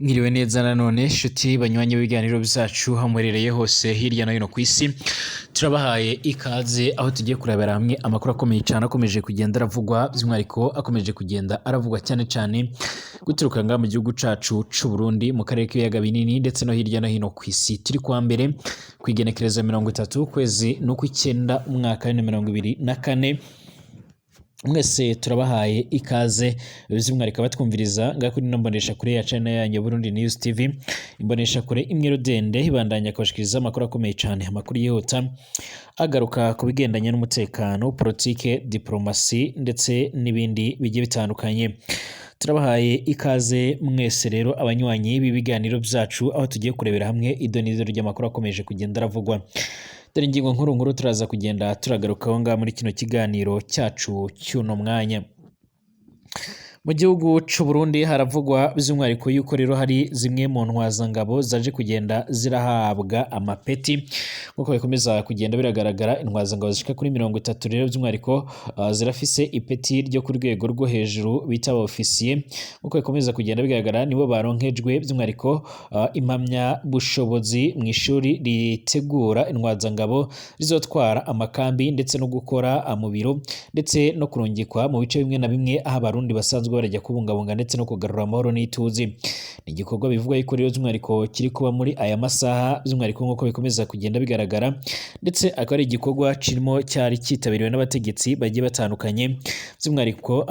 Mwiriwe neza nanone nshuti banywanyi b'ibiganiro byacu aho muherereye hose hirya no hino ku isi, turabahaye ikaze aho tugiye kurebera hamwe amakuru akomeye cyane akomeje kugenda aravugwa, by'umwihariko akomeje kugenda aravugwa cyane cyane guturuka ngaha mu gihugu cacu c'u Burundi, mu karere k'ibiyaga binini ndetse no hirya no hino ku isi. Turi kuwa mbere kw'igenekerezo 30 ukwezi n'ukw'icyenda umwaka wa 2024. Mwese turabahaye ikaze, by'umwihariko abatwumviriza ngaha kuri ino mboneshakure ya channel yanyu Burundi News TV, imboneshakure imwe rudende ibandanya kubashikiriza amakuru akomeye cyane, amakuru yihuta agaruka ku bigendanye n'umutekano, politike, diplomasi ndetse n'ibindi bigiye bitandukanye. Turabahaye ikaze mwese rero abanywanyi b'ibiganiro byacu, aho tugiye kurebera hamwe idonizo ry'amakuru akomeje kugenda aravugwa. Dore ingingo nkuru nkuru turaza kugenda turagarukaho ngaha muri kino kiganiro cyacu cy'uno mwanya. Mu gihugu c'u Burundi haravugwa by'umwihariko yuko rero hari zimwe mu ntwazangabo zaje kugenda zirahabwa amapeti, nk'uko bikomeza kugenda biragaragara. Intwazangabo zishika kuri 30 rero by'umwihariko zirafise ipeti ryo ku rwego rwo hejuru bita aba ofisiye, nk'uko bikomeza kugenda bigaragara nibo baronkejwe by'umwihariko impamyabushobozi mu ishuri ritegura intwazangabo rizotwara amakambi ndetse no gukora mu biro ndetse no kurungikwa mu bice bimwe na bimwe aho Abarundi basanzwe barajya kubungabunga ndetse no kugarura amahoro n'ituze. Ni igikorwa bivugwa yuko rero by'umwihariko kiri kuba muri aya masaha, by'umwihariko nk'uko bikomeza kugenda bigaragara, ndetse akaba ari igikorwa kirimo cyari cyitabiriwe n'abategetsi bagiye batandukanye, by'umwihariko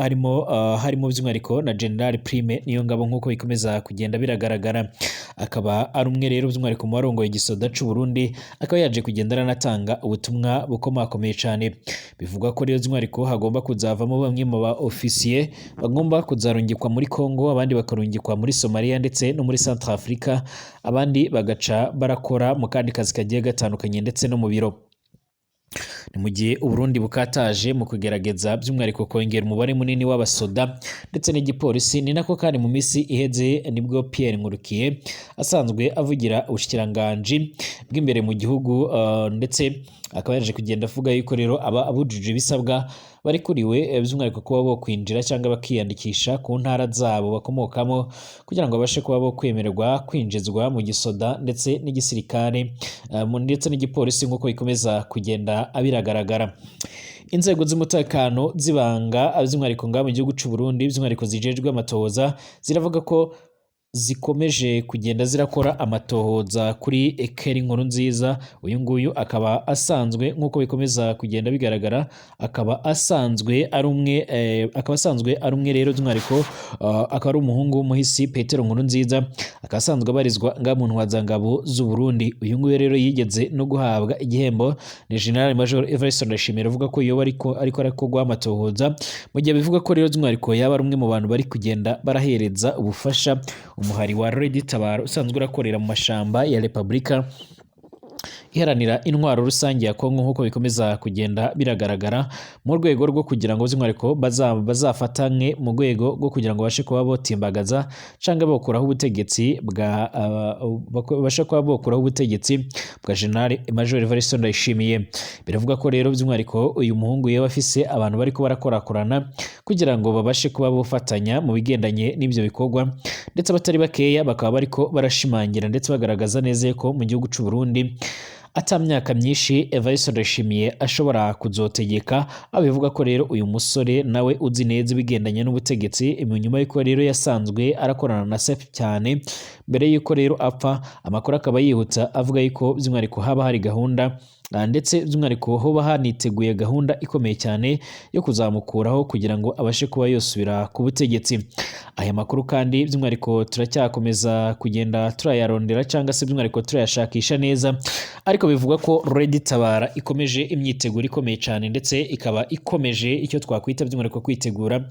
harimo by'umwihariko na General Prime Niyongabo, nk'uko bikomeza kugenda biragaragara. Akaba ari umwe rero by'umwihariko mu barongoye igisoda c'u Burundi, akaba yaje kugenda aranatanga ubutumwa bukomakomeye cyane. Bivugwa ko rero by'umwihariko hagomba kuzavamo bamwe mu ba ofisiye bagomba kuzarungikwa muri Congo, abandi bakarungikwa muri Somalia ndetse no muri Centrafrica, abandi bagaca barakora mu kandi kazi kagiye gatandukanye ndetse no mu biro. Ni mu gihe Uburundi bukataje mu kugerageza by'umwihariko kongera umubare munini w'abasoda ndetse n'igipolisi. Ni nako kandi mu minsi iheze nibwo Pierre Nkurukiye asanzwe avugira ubushikiranganji bw'imbere mu gihugu, ndetse akaba yaje kugenda avuga yuko rero aba abujuje ibisabwa barikuriwe by'umwihariko kuba bo kwinjira cyangwa bakiyandikisha ku ntara zabo bakomokamo, kugira ngo babashe kuba bo kwemererwa kwinjizwa mu gisoda ndetse n'igisirikare ndetse n'igipolisi, nk'uko bikomeza kugenda biragaragara. Inzego z'umutekano zibanga by'umwihariko ngaha mu gihugu c'u Burundi, by'umwihariko zijejwe amatohoza, ziravuga ko zikomeje kugenda zirakora amatohoza kuri Ekeri Nkuru Nziza. Uyu nguyu akaba asanzwe, nk'uko bikomeza kugenda bigaragara, akaba asanzwe ari umwe rero by'umwihariko akaba ari umuhungu w'umuhisi Petero Nkuru Nziza, akaba asanzwe abarizwa ngaha mu ntwazangabo z'u Burundi. Uyu nguyu rero yigeze no guhabwa igihembo ni General Major Evariste Ndayishimiye, avuga ko yoba ariko arakorwa amatohoza, mu gihe bivuga ko rero by'umwihariko yaba ari umwe mu bantu bari kugenda barahereza ubufasha umuhari wa Red Tabara usanzwe urakorera mu mashamba ya Repubulika Iharanira Intwaro Rusange ya Kongo, nk'uko bikomeza kugenda biragaragara, mu rwego rwo kugira ngo by'umwihariko bazafatanye mu rwego rwo kugira ngo babashe kuba botimbagaza cyangwa bokuraho ubutegetsi bwa babashe kuba bokuraho ubutegetsi bwa General Major Evariste Ndayishimiye. Biravuga ko rero by'umwihariko uyu muhungu yewe afise abantu bariko barakorakorana kugira ngo babashe kuba bofatanya mu bigendanye n'ibyo bikorwa, ndetse abatari bakeya bakaba bariko barashimangira ndetse bagaragaza neza ko mu gihugu c'u Burundi ata myaka myinshi Evariste Ndayishimiye ashobora kuzotegeka. Aho bivuga ko rero uyu musore nawe uzi neza ibigendanye n'ubutegetsi, nyuma y'uko rero yasanzwe arakorana na Sefu cyane mbere y'uko rero apfa, amakuru akaba yihuta avuga yuko by'umwihariko haba hari gahunda, ndetse by'umwihariko hoba haniteguye gahunda ikomeye cyane yo kuzamukuraho kugira ngo abashe kuba yosubira ku butegetsi. Aya makuru kandi by'umwihariko turacyakomeza kugenda turayarondera cyangwa se by'umwihariko turayashakisha neza, ariko bivugwa ko Red Tabara ikomeje imyiteguro ikomeye cyane, ndetse ikaba ikomeje icyo twakwita by'umwihariko kwitegura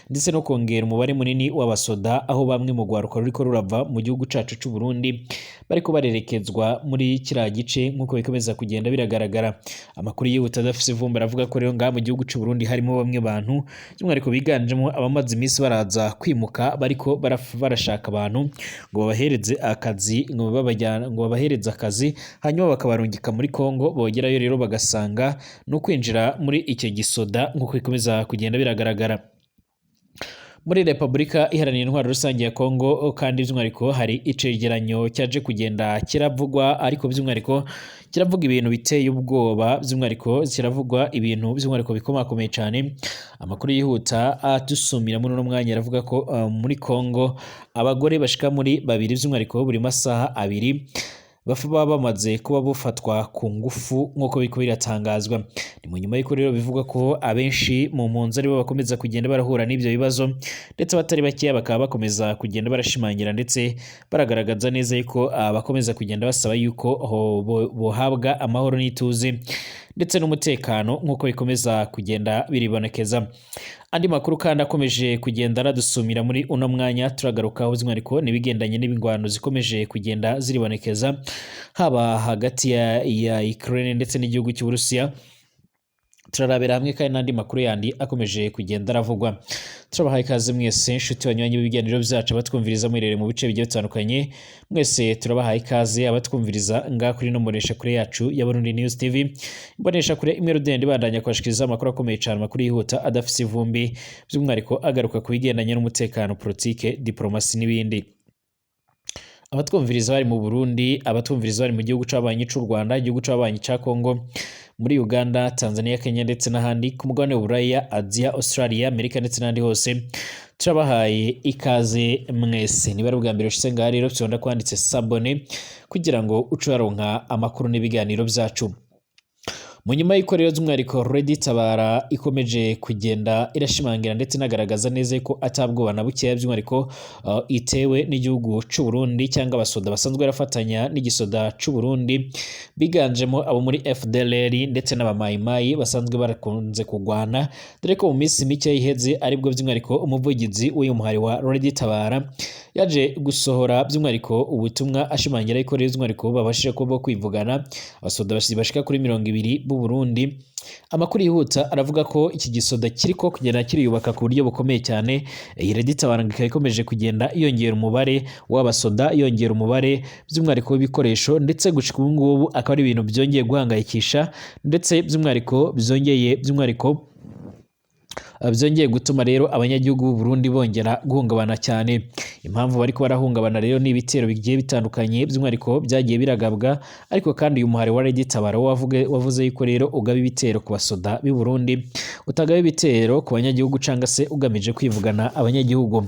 ndetse no kongera umubare munini w'abasoda, aho bamwe mu rwaruka ruriko rurava mu gihugu cacu c'u Burundi bariko barerekezwa muri kiriya gice, nk'uko bikomeza kugenda biragaragara. Amakuru yihuta adafise ivumbi aravuga ko rero ngaha mu gihugu c'u Burundi harimo bamwe bantu by'umwihariko biganjemo abamaze iminsi baraza kwimuka, bariko barashaka abantu ngo babahereze akazi, ngo babajyana, ngo babahereze akazi, hanyuma bakabarungika muri Kongo, bogerayo rero bagasanga no kwinjira muri icyo gisoda, nk'uko bikomeza kugenda biragaragara. Muri Repubulika Iharanira Intwaro Rusange ya Kongo kandi by'umwihariko hari icegeranyo cyaje kugenda kiravugwa, ariko by'umwihariko kiravuga ibintu biteye ubwoba, by'umwihariko kiravugwa ibintu by'umwihariko bikomakomeye cyane. Amakuru yihuta adusumira muri uno mwanya aravuga ko muri Kongo abagore bashika muri babiri by'umwihariko buri masaha abiri baba bamaze kuba bufatwa ku ngufu nk'uko biriko biratangazwa. Ni mu nyuma y'uko rero bivugwa ko abenshi mu mpunzi aribo bakomeza kugenda barahura n'ibyo bibazo, ndetse abatari bakeya bakaba bakomeza kugenda barashimangira ndetse baragaragaza neza yuko bakomeza kugenda basaba yuko bohabwa amahoro n'ituze ndetse n'umutekano nk'uko bikomeza kugenda biribonekeza. Andi makuru kandi akomeje kugenda aradusumira muri uno mwanya turagarukaho by'umwihariko n'ibigendanye n'ibingwano zikomeje kugenda ziribonekeza haba hagati ya Ukraine ndetse n'igihugu cy'Uburusiya. Turarabira hamwe kandi n'andi makuru yandi akomeje kugenda aravugwa. Turabahaye ikaze mwese inshuti banywanyi b'ibiganiro byacu, abatwumviriza muherereye mu bice bigiye bitandukanye, mwese turabahaye ikaze. Abatwumviriza ngaha kuri ino mboneshakure yacu ya Burundi News TV, imboneshakure imwe rudende ibandanya kubashikiriza amakuru akomeye cyane, amakuru yihuta adafise ivumbi, by'umwihariko agaruka ku bigendanye n'umutekano, politike, diplomasi n'ibindi. Abatwumviriza bari mu Burundi, abatwumviriza bari mu gihugu c'abanyi c'u Rwanda, igihugu c'abanyi ca Kongo, muri Uganda, Tanzania, Kenya ndetse n'ahandi ku mugabane w'Uburaya, Aziya, Australia, Amerika ndetse n'ahandi hose, turabahaye ikaze mwese. Niba ari ubwa mbere ushitse ngaha rero, tubona kwanditse s'abonner kugira ngo uce uraronka amakuru n'ibiganiro byacu. Mu nyuma y'uko rero by'umwihariko Red Tabara ikomeje kugenda irashimangira ndetse inagaragaza neza ko atabwoba na bukeya by'umwihariko itewe n'igihugu c'u Burundi cyangwa abasoda basanzwe barafatanya n'igisoda c'u Burundi, biganjemo abo muri FDLR ndetse n'abamayimayi basanzwe barakunze kugwana, dore ko mu minsi mike iheze aribwo by'umwihariko umuvugizi w'uyu muhari wa Red Tabara yaje gusohora by'umwihariko ubutumwa ashimangira ko rero by'umwihariko babashije kuba kwivugana abasoda bashika kuri 20 b'u Burundi. Amakuru yihuta aravuga ko iki gisoda kiriko kugenda kiriyubaka ku buryo bukomeye cyane. Iyi Red Tabara ikaba ikomeje kugenda yongera umubare w'abasoda, yongera umubare by'umwihariko w'ibikoresho, ndetse gushika ubu ngubu akaba ari ibintu byongeye guhangayikisha, ndetse by'umwihariko byongeye by'umwihariko byongeye gutuma rero abanyagihugu b'u Burundi bongera guhungabana cyane. Impamvu bariko barahungabana rero ni ibitero bigiye bitandukanye by'umwihariko byagiye biragabwa, ariko kandi uyu muhari wa Red Tabara wavuze yuko rero ugaba ibitero ku basoda b'i Burundi, utagaba ibitero ku banyagihugu canga se ugamije kwivugana abanyagihugu.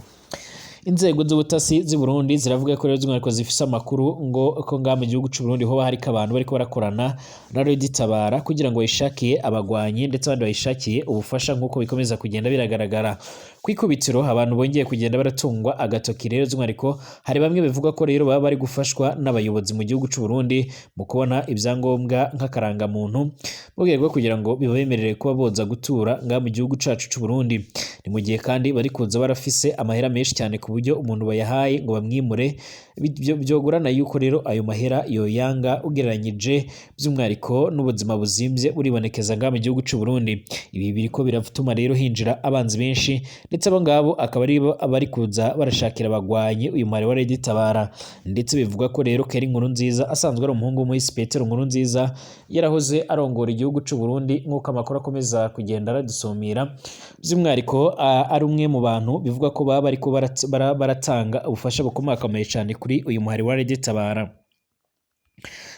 Inzego z'ubutasi z'i Burundi ziravuga ko rero by'umwihariko zifise amakuru ngo ko ngaha mu gihugu c'u Burundi hoba hariko abantu bariko barakorana na Red Tabara kugira ngo bayishakiye abagwanyi ndetse abandi bayishakiye ubufasha nk'uko bikomeza kugenda biragaragara. Ku ikubitiro abantu bongeye kugenda baratungwa agatoki rero by'umwihariko hari bamwe bivuga ko rero baba bari gufashwa n'abayobozi mu gihugu c'u Burundi mu kubona ibyangombwa nk'akarangamuntu mu rwego rwo kugira ngo bibemerere kuba boza gutura ngaha mu gihugu cacu c'u Burundi. Ni mu gihe kandi bari kuza barafise amahera menshi cyane ku buryo umuntu bayahaye ngo bamwimure byogorana yuko rero ayo mahera yoyanga ugereranyije by'umwihariko n'ubuzima buzimvye buribonekeza ngaha mu gihugu c'u Burundi. Ibi biriko biratuma rero hinjira abanzi benshi, ndetse abo ngabo akaba ari bo abari kuza barashakira abagwanyi uyu muhari wa Red Tabara. Ndetse bivugwa ko rero Keri Nkurunziza asanzwe ari umuhungu w'umuhisi Petero Nkurunziza yarahoze arongora igihugu c'u Burundi, nk'uko amakuru akomeza kugenda aradusumira, by'umwihariko ari umwe mu bantu bivugwa ko baba bariko baratanga ubufasha bukomakomeye cyane kuri uyu muhari wa Red Tabara.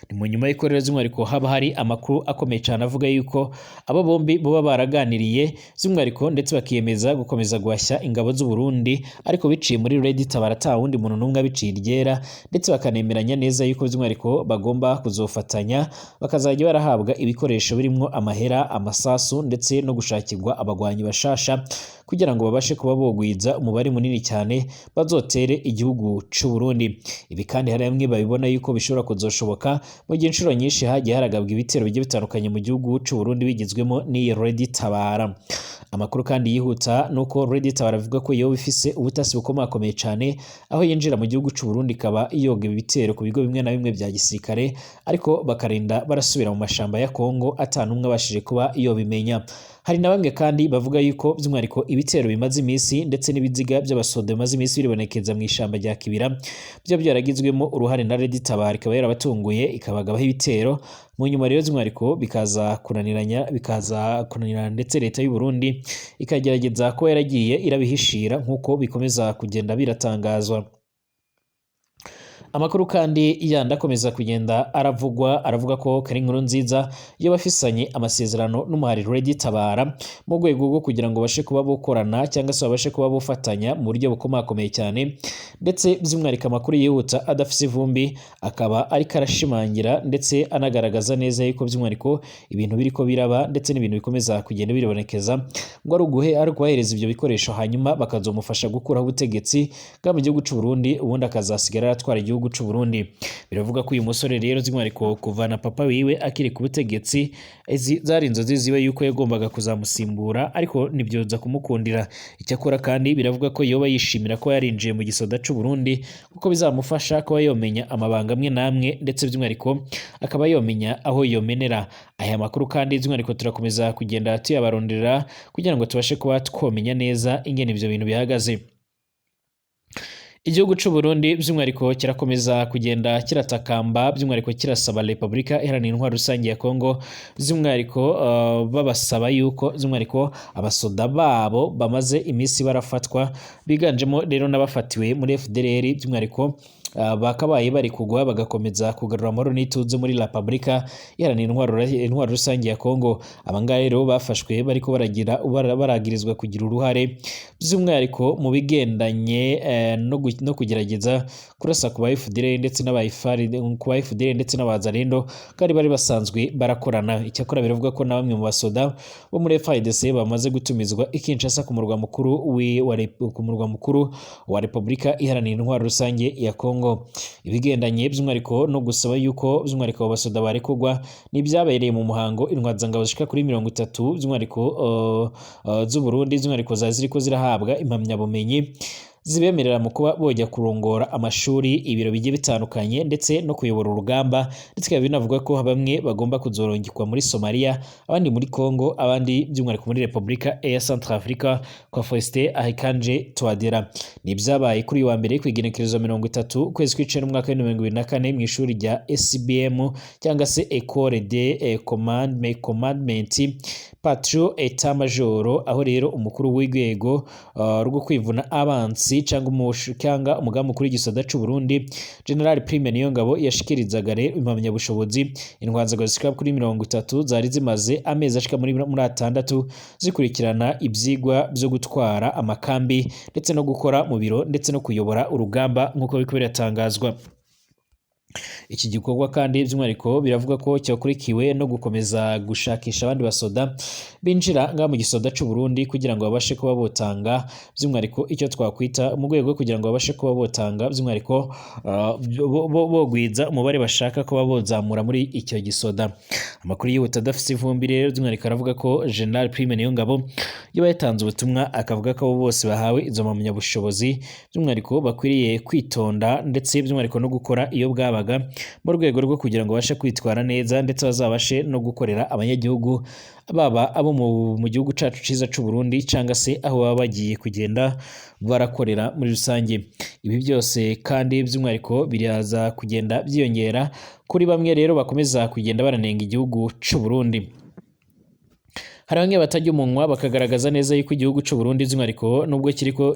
Ni mu nyuma y'uko rero by'umwihariko haba hari amakuru akomeye cyane avuga yuko abo bombi baba baraganiriye by'umwihariko ndetse bakiyemeza gukomeza guhashya ingabo z'u Burundi, ariko biciye muri Red Tabara ata wundi muntu n'umwe abiciye iryera, ndetse bakanemeranya neza yuko by'umwihariko bagomba kuzofatanya bakazajya barahabwa ibikoresho birimwo amahera, amasasu ndetse no gushakirwa abagwanyi bashasha kugira ngo babashe kuba bogwiza umubare munini cyane bazotere igihugu c'u Burundi. Ibi kandi hari bamwe babibona yuko bishobora kuzoshoboka mu gihe inshuro nyinshi hagiye haragabwa ibitero bigiye bitandukanye mu gihugu c'u Burundi bigizwemo n'iyi Red Tabara. Amakuru kandi yihuta nuko Red Tabara avuga ko yoba ifise ubutasi bukomakomeye cyane, aho yinjira mu gihugu c'u Burundi ikaba yoga ibitero ku bigo bimwe na bimwe bya gisirikare, ariko bakarinda barasubira mu mashamba ya Kongo ata n'umwe abashije kuba yobimenya. Hari na bamwe kandi bavuga yuko by'umwihariko ibitero bimaze iminsi ndetse n'ibiziga by'abasoda bimaze iminsi biribonekeza mu ishamba rya Kibira byo byaragizwemo uruhare na Red Tabara, ikaba yarabatunguye ikabagabaho ibitero. Mu nyuma rero by'umwihariko bikaza kunaniranya, bikaza kunanirana, ndetse leta y'u Burundi ikagerageza kuba yaragiye irabihishira nk'uko bikomeza kugenda biratangazwa. Amakuru kandi yandi akomeza kugenda aravugwa aravuga ko Kari Inkuru Nziza iyo bafisanye amasezerano n'umuhari Red Tabara mu rwego rwo kugira ngo babashe kuba bokorana cyangwa se babashe kuba bofatanya mu buryo bukomakomeye cyane. Ndetse by'umwihariko amakuru yihuta adafise ivumbi akaba ariko arashimangira ndetse anagaragaza neza yuko by'umwihariko ibintu biriko biraba ndetse n'ibintu bikomeza kugenda biribonekeza ngo ari uguhe ari ukubahereza ibyo bikoresho, hanyuma bakazomufasha gukuraho ubutegetsi bwa mu gihugu c'u Burundi, ubundi akazasigara aratwara igihugu c'u Burundi. Biravuga ko uyu musore rero by'umwihariko kuvana papa wiwe akiri ku butegetsi, izi zari inzozi ziwe yuko yagombaga kuzamusimbura, ariko ntibyoza kumukundira. Icyakora kandi biravuga ko yoba yishimira ko yarinjiye mu gisoda c'u Burundi, kuko bizamufasha kuba yomenya amabanga amwe n'amwe, ndetse by'umwihariko akaba yomenya aho yomenera. Aya makuru kandi by'umwihariko turakomeza kugenda tuyabarondera kugira ngo tubashe kuba twomenya neza ingene ivyo bintu bihagaze. Igihugu c'u Burundi by'umwihariko kirakomeza kugenda kiratakamba, by'umwihariko kirasaba Repubulika Iharanira Intwaro Rusange ya Kongo, by'umwihariko babasaba yuko by'umwihariko abasoda babo bamaze iminsi barafatwa, biganjemo rero n'abafatiwe muri FDLR, by'umwihariko bakabaye bari kugwa bagakomeza kugarura amahoro n'ituze muri Repubulika Iharanira Intwaro Rusange ya Kongo. Abangaba rero bafashwe bariko baragira baragirizwa kugira uruhare by'umwihariko mu bigendanye no kugerageza kurasa ku ba FDLR ndetse n'aba FARD, ku ba FDLR ndetse n'abazarendo kandi bari basanzwe barakorana. Icyakora biravuga ko na bamwe mu basoda bo muri FARDC bamaze gutumizwa i Kinshasa ku murwa mukuru wa Repubulika Iharanira Intwaro Rusange ya Kongo. Ibigendanye by'umwihariko no gusaba yuko by'umwihariko abo basoda barekurwa n'ibyabereye mu muhango intwazangabo zishika kuri 30 by'umwihariko z'u Burundi, by'umwihariko zari ziriko zirahabwa impamyabumenyi zibemerera mu kuba bojya kurongora amashuri, ibiro bigiye bitandukanye, ndetse no kuyobora urugamba. Ndetse bikaba binavuga ko bamwe bagomba kuzorongekwa muri Somalia, abandi muri Congo, abandi by'umwihariko muri Repubulika ya Centrafrica kwa Faustin Archange Touadera. Ni ibyabaye kuri uyu wa mbere ku igenekerezo 30 ukwezi kw'icenda umwaka w'ibihumbi 2024 mu ishuri rya SBM cyangwa se Ecole de Commandement Patro Etat Major, aho rero umukuru w'urwego rwo kwivuna abansi cyangwa umugaba mukuru w'igisoda c'u Burundi General Prime Niyongabo yashikirizaga rero impamyabushobozi intwanzangabo zishika kuri 30 zari zimaze amezi ashika muri 6 zikurikirana ivyigwa vyo gutwara amakambi ndetse no gukora mu biro ndetse no kuyobora urugamba nk'uko biriko biratangazwa. Iki gikorwa kandi by'umwihariko biravuga ko cyakurikiwe no gukomeza gushakisha abandi basoda binjira ngaha mu gisoda c'u Burundi kugira ngo babashe kuba botanga by'umwihariko icyo twakwita mu rwego kugira ngo babashe kuba botanga by'umwihariko bogwiza umubare bashaka kuba bozamura muri icyo gisoda. Amakuru yihuta adafise ivumbi rero by'umwihariko aravuga ko General Prime Niyongabo yoba yatanze ubutumwa akavuga ko abo bose bahawe izo mpamyabushobozi by'umwihariko bakwiriye kwitonda ndetse by'umwihariko no gukora iyo bwabaga mu rwego rwo kugira ngo babashe kwitwara neza ndetse bazabashe no gukorera abanyagihugu, baba abo mu gihugu cacu ciza c'u Burundi cyangwa se aho baba bagiye kugenda barakorera muri rusange. Ibi byose kandi by'umwihariko biraza kugenda byiyongera kuri bamwe rero bakomeza kugenda baranenga igihugu c'u Burundi. Hari bamwe batajya umunwa bakagaragaza neza yuko igihugu c'u Burundi by'umwihariko nubwo kiriko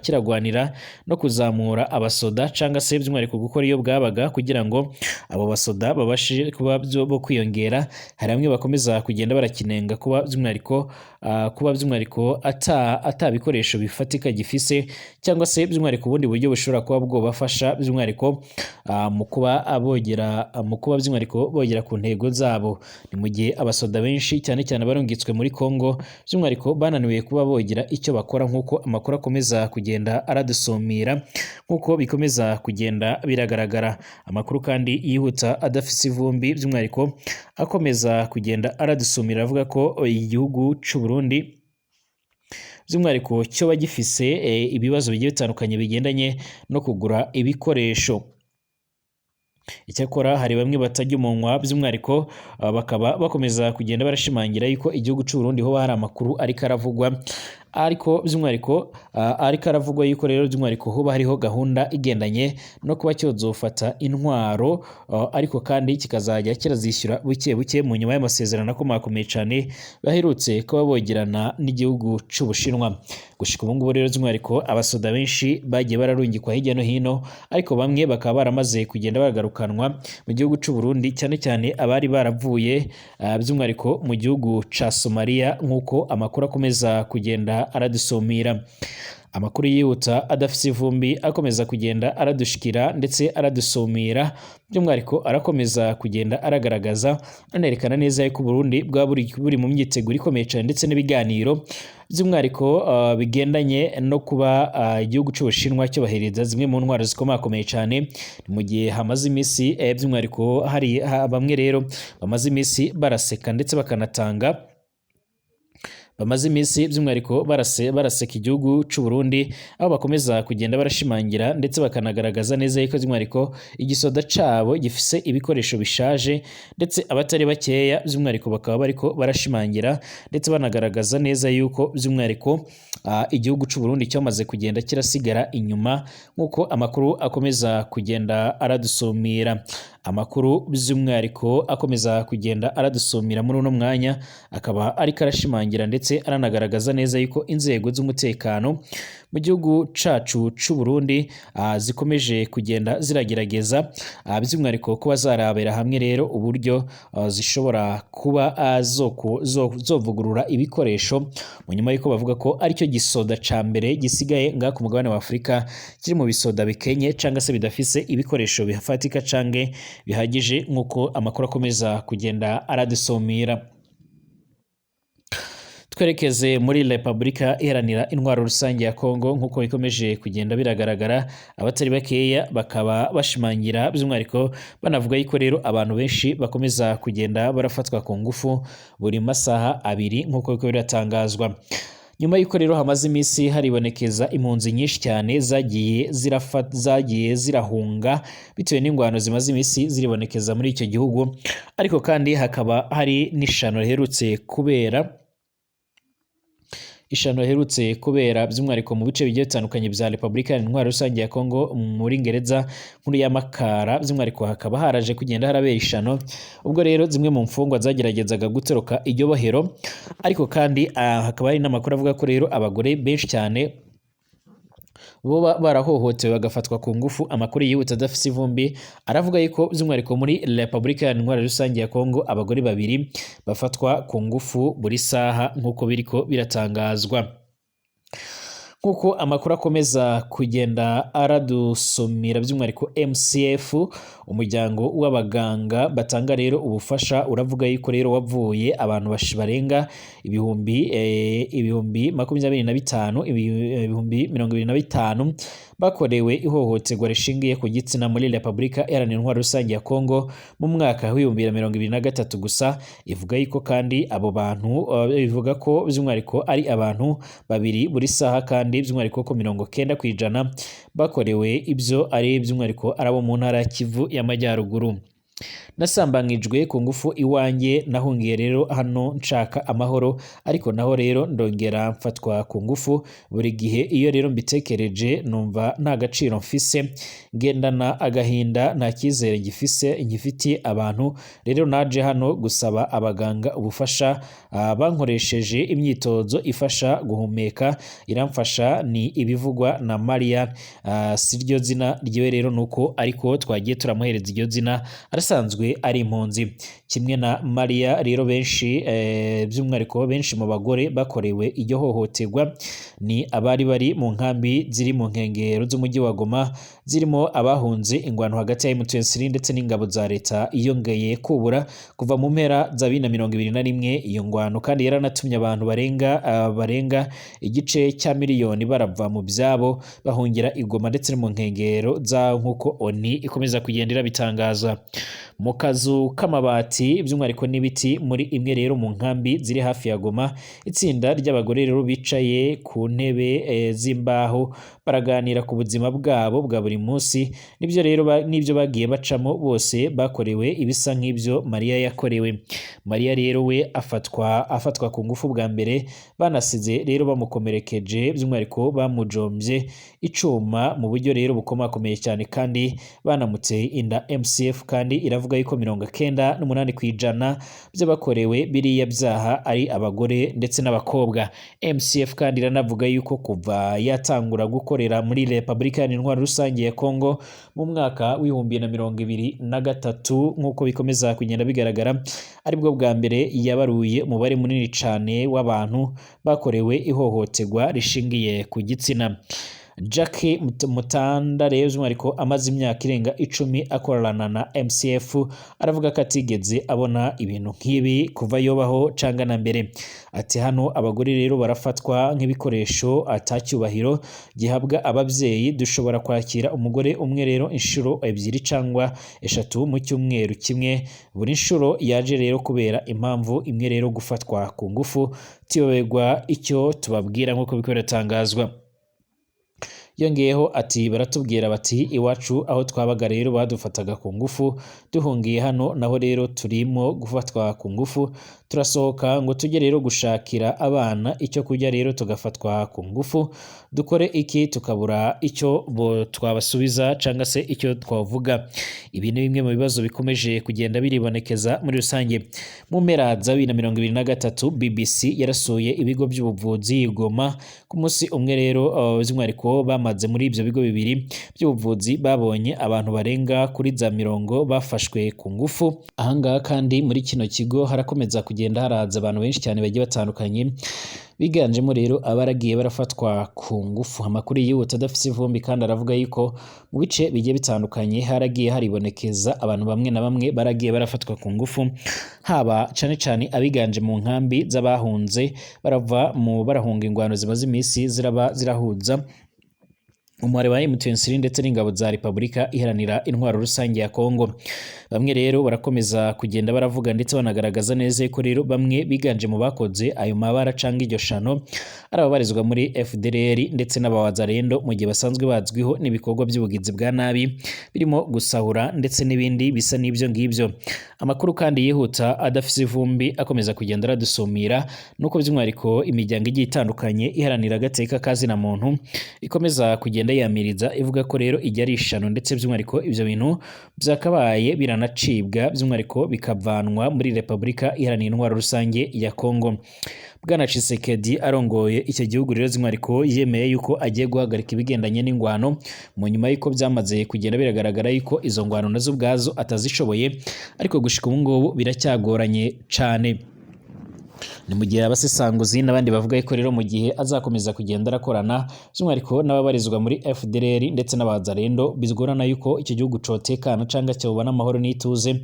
kiragwanira no kuzamura abasoda cyangwa se by'umwihariko gukora iyo bwabaga kugira ngo abo basoda babashe kuba bo kwiyongera, hari bamwe bakomeza kugenda barakinenga kuba by'umwihariko ata bikoresho bifatika gifise cyangwa se by'umwihariko ubundi buryo bushobora kuba bwobafasha by'umwihariko mu kuba bogera mu kuba by'umwihariko bogera ku ntego zabo. Ni mu gihe abasoda benshi cyane cyane barungitswe muri Kongo by'umwihariko bananiwe kuba bogira icyo bakora nk'uko amakuru akomeza kugenda aradusumira nk'uko bikomeza kugenda biragaragara. Amakuru kandi yihuta adafise ivumbi by'umwihariko akomeza kugenda aradusumira avuga ko igihugu c'u Burundi by'umwihariko cyoba gifise ibibazo bigiye bitandukanye bigendanye no kugura ibikoresho. Icyakora hari bamwe batajya umunwa, by'umwihariko bakaba bakomeza kugenda barashimangira yuko igihugu cy'u Burundi hoba hari amakuru ariko aravugwa, ariko by'umwihariko ariko aravugwa yuko rero by'umwihariko hoba hariho gahunda igendanye no kuba cyozofata intwaro, ariko kandi kikazajya kirazishyura buke buke mu nyuma y'amasezerano akomakomeye cyane baherutse kuba bogerana n'igihugu cy'Ubushinwa. Gushika ubu ngubu rero by'umwihariko abasoda benshi bagiye bararungikwa hirya no hino, ariko bamwe bakaba baramaze kugenda bagarukanwa mu gihugu cy'u Burundi, cyane cyane abari baravuye by'umwihariko mu gihugu ca Somalia, nk'uko amakuru akomeza kugenda aradusumira. Amakuru yihuta adafise ivumbi akomeza kugenda aradushikira ndetse aradusumira, by'umwihariko arakomeza kugenda aragaragaza anerekana neza yuko Burundi bwa buri mu myiteguro ikomeye cyane ndetse n'ibiganiro by'umwihariko bigendanye no kuba igihugu cy'Ubushinwa cyobahereza zimwe mu ntwaro zikomakomeye cyane, mu gihe hamaze iminsi by'umwihariko hari bamwe rero bamaze iminsi baraseka ndetse bakanatanga bamaze iminsi by'umwihariko baraseka igihugu cy'u Burundi, aho bakomeza kugenda barashimangira ndetse bakanagaragaza neza yuko by'umwihariko igisoda cabo gifise ibikoresho bishaje, ndetse abatari bakeya by'umwihariko bakaba bariko barashimangira ndetse banagaragaza neza yuko by'umwihariko igihugu cy'u Burundi cyamaze kugenda kirasigara inyuma, nk'uko amakuru akomeza kugenda aradusumira. Amakuru by'umwihariko akomeza kugenda aradusumira muri uno mwanya akaba ariko arashimangira ndetse aranagaragaza neza yuko inzego z'umutekano mu gihugu cacu c'u Burundi zikomeje kugenda ziragerageza by'umwihariko kuba zarabera hamwe rero uburyo zishobora kuba zovugurura ibikoresho, mu nyuma yuko bavuga ko aricyo gisoda ca mbere gisigaye ngaha ku mugabane wa Afurika kiri mu bisoda bikenye cangwa se bidafise ibikoresho bifatika canke bihagije, nk'uko amakuru akomeza kugenda aradusumira. Twerekeze muri Repubulika Iharanira Intwaro Rusange ya Kongo, nk'uko bikomeje kugenda biragaragara, abatari bakeya bakaba bashimangira by'umwihariko banavuga yuko rero abantu benshi bakomeza kugenda barafatwa ku ngufu buri masaha abiri, nk'uko biko biratangazwa. Nyuma y'uko rero hamaze iminsi haribonekeza impunzi nyinshi cyane zagiye zirahunga bitewe n'ingwano zimaze iminsi ziribonekeza muri icyo gihugu, ariko kandi hakaba hari n'ishano riherutse kubera by'umwihariko mu bice bigiye bitandukanye bya Repubulika Iharanira Intwaro Rusange ya Kongo muri Ngereza nkuru ya Makara, by'umwihariko hakaba haraje kugenda harabera ishano ubwo rero zimwe mu mfungwa zageragezaga gutoroka iryo bohero, ariko kandi hakaba hari n'amakuru avuga ko rero abagore benshi cyane bo barahohotewe bagafatwa ku ngufu. Amakuru yihuta adafise ivumbi aravuga yuko by'umwihariko muri Repubulika Iharanira Intwaro Rusange ya Kongo abagore babiri bafatwa ku ngufu buri saha, nk'uko biriko biratangazwa. Nk'uko amakuru akomeza kugenda aradusumira, by'umwihariko MCF, umuryango w'abaganga batanga rero ubufasha, uravuga yuko rero wavuye abantu barenga ibihumbi 25, ibihumbi 25 bakorewe ihohoterwa rishingiye ku gitsina muri Repubulika Iharanira Intwaro Rusange ya Kongo mu mwaka w'ibihumbi 2023 gusa. Ivuga yuko kandi abo bantu ivuga ko by'umwihariko ari abantu babiri buri saha, kandi by'umwihariko ko 90% bakorewe ibyo ari by'umwihariko ari abo mu ntara ya Kivu y'Amajyaruguru. Nasambanyijwe ku ngufu iwanjye, nahungiye rero hano nshaka amahoro, ariko naho rero ndongera mfatwa ku ngufu buri gihe. Iyo rero mbitekereje numva nta gaciro mfise, ngendana agahinda, nta cyizere ngifitiye abantu. Rero naje hano gusaba abaganga ubufasha, bankoresheje imyitozo ifasha guhumeka iramfasha. Ni ibivugwa na Maria, siryo zina ryiwe rero nuko ariko twagiye turamuhereza iryo zina, arasanzwe ari impunzi kimwe na Maria. Rero benshi by'umwihariko benshi mu bagore bakorewe iryo hohoterwa ni abari bari mu nkambi ziri mu nkengero z'umujyi wa Goma, zirimo abahunze ingwano hagati ya M23 ndetse n'ingabo za leta yongeye kubura kuva mu mpera za 2021. Iyo ngwano kandi yaranatumye abantu barenga igice cya miliyoni barava mu byabo bahungira i Goma ndetse no mu nkengero za, nk'uko ONU ikomeza kugenda irabitangaza. Mu kazu k'amabati Amabati by'umwihariko n'ibiti muri imwe rero mu nkambi ziri hafi ya Goma, itsinda ry'abagore rero bicaye ku ntebe z'imbaho baraganira ku buzima bwabo bwa buri munsi, nibyo rero n'ibyo bagiye bacamo. Bose bakorewe ibisa nk'ibyo Mariya yakorewe. Mariya rero we afatwa ku ngufu bwa mbere, banasize rero bamukomerekeje, by'umwihariko bamujombye icuma mu buryo rero bukomakomeye cyane, kandi banamuteye inda. MSF kandi iravuga yuko 98% by'abakorewe biriya byaha ari abagore ndetse n'abakobwa. MSF kandi iranavuga yuko kuva yatangura gukorera muri Repubulika Iharanira Intwaro Rusange ya Congo mu mwaka w'2023, nk'uko bikomeza kugenda bigaragara, aribwo bwa mbere yabaruye umubare munini cyane w'abantu bakorewe ihohoterwa rishingiye ku gitsina. Jackie Mutanda rero by'umwihariko amaze imyaka irenga 10 akorana na MSF, aravuga ko atigeze abona ibintu nk'ibi kuva yobaho canga na mbere. Ati hano abagore rero barafatwa nk'ibikoresho, atacyubahiro gihabwa ababyeyi. Dushobora kwakira umugore umwe rero inshuro ebyiri cyangwa eshatu mu cyumweru kimwe. Buri nshuro yaje rero kubera impamvu imwe rero, gufatwa ku ngufu. Tuyoberwa icyo tubabwira, nk'uko biriko biratangazwa. Yongeyeho ati baratubwira bati iwacu aho twabaga rero badufataga ku ngufu, duhungiye hano naho rero turimo gufatwa ku ngufu. Turasohoka ngo tujye rero gushakira abana icyo kurya rero tugafatwa ku ngufu. Dukore iki? Tukabura icyo bo twabasubiza cyangwa se icyo twavuga. Ibi ni bimwe mu bibazo bikomeje kugenda biribonekeza muri rusange. Mu mpera za 2023, BBC yarasuye ibigo by'ubuvuzi i Goma ku munsi umwe rero, by'umwihariko bamaze muri ibyo bigo bibiri by'ubuvuzi babonye abantu barenga kuri za mirongo bafashwe ku ngufu. Ahangaha kandi muri kino kigo harakomeza kugenda haraza abantu benshi cyane bagiye batandukanye, biganjemo rero abaragiye barafatwa ku ngufu. Amakuru yihuta adafite ivumbi kandi aravuga yuko mu bice bigiye bitandukanye haragiye haribonekeza abantu bamwe na bamwe baragiye barafatwa ku ngufu, haba cyane cyane abiganje mu nkambi z'abahunze barava mu barahunga ingwano zimaze iminsi ziraba zirahuza umubare wa M23 ndetse n'ingabo za Repubulika Iharanira Intwaro Rusange ya Kongo. Bamwe rero barakomeza kugenda baravuga ndetse banagaragaza neza ko rero bamwe biganje mu bakoze ayo mabara canga iryo shano ari ababarizwa muri FDLR ndetse n'abawazarendo, mu gihe basanzwe bazwiho n'ibikorwa by'ubugizi bwa nabi birimo gusahura ndetse n'ibindi bisa n'ibyo ngibyo. Amakuru kandi yihuta adafise ivumbi akomeza kugenda aradusumira nuko by'umwihariko imiryango igiye itandukanye iharanira agateka ka zina muntu ikomeza kugenda yamiriza ivuga ko rero ijya ari ishano, ndetse by'umwihariko ibyo bintu byakabaye biranacibwa, by'umwihariko bikavanwa muri Repubulika Iharanira Intwaro Rusange ya Kongo. Bwana Tshisekedi arongoye icyo gihugu rero by'umwihariko yemeye yuko agiye guhagarika ibigendanye n'ingwano, mu nyuma y'uko byamaze kugenda biragaragara yuko izo ngwano nazo ubwazo atazishoboye, ariko gushika ubu ngubu biracyagoranye cane. Ni mu gihe abasesanguzi n'abandi bavuga ko rero mu gihe azakomeza kugenda arakorana by'umwihariko n'ababarizwa muri FDLR ndetse n'abazarendo, bigorana yuko icyo gihugu cotekana canga cyobona amahoro n'ituze,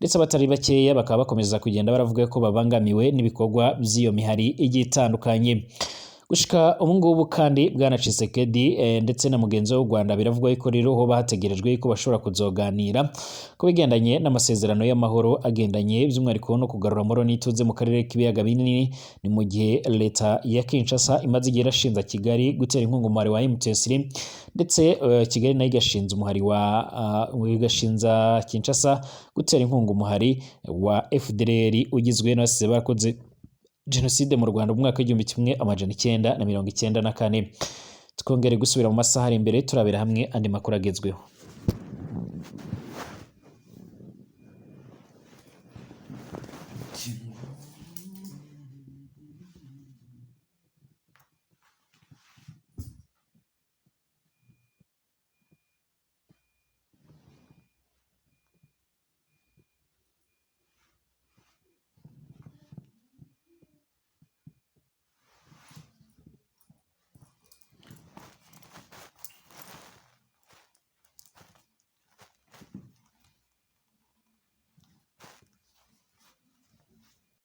ndetse abatari bakeya bakaba bakomeza kugenda baravuga ko babangamiwe n'ibikorwa by'iyo mihari igiye itandukanye. Gushika ubu ngubu kandi Bwana Tshisekedi ndetse na mugenzi we w'u Rwanda biravugwa ko rero hoba hategerejwe ko bashobora kuzoganira ku bigendanye n'amasezerano y'amahoro agendanye by'umwihariko no kugarura amahoro n'ituze mu karere k'ibiyaga binini. Ni mu gihe leta ya Kinshasa imaze igihe irashinza Kigali gutera inkunga umuhari wa M23, ndetse Kigali nayo igashinza umuhari wa igashinza Kinshasa gutera inkunga umuhari wa FDLR ugizwe n'abasize barakoze jenoside mu Rwanda mu mwaka w'1994. Twongere gusubira mu masaha ari imbere turabera hamwe andi makuru agezweho.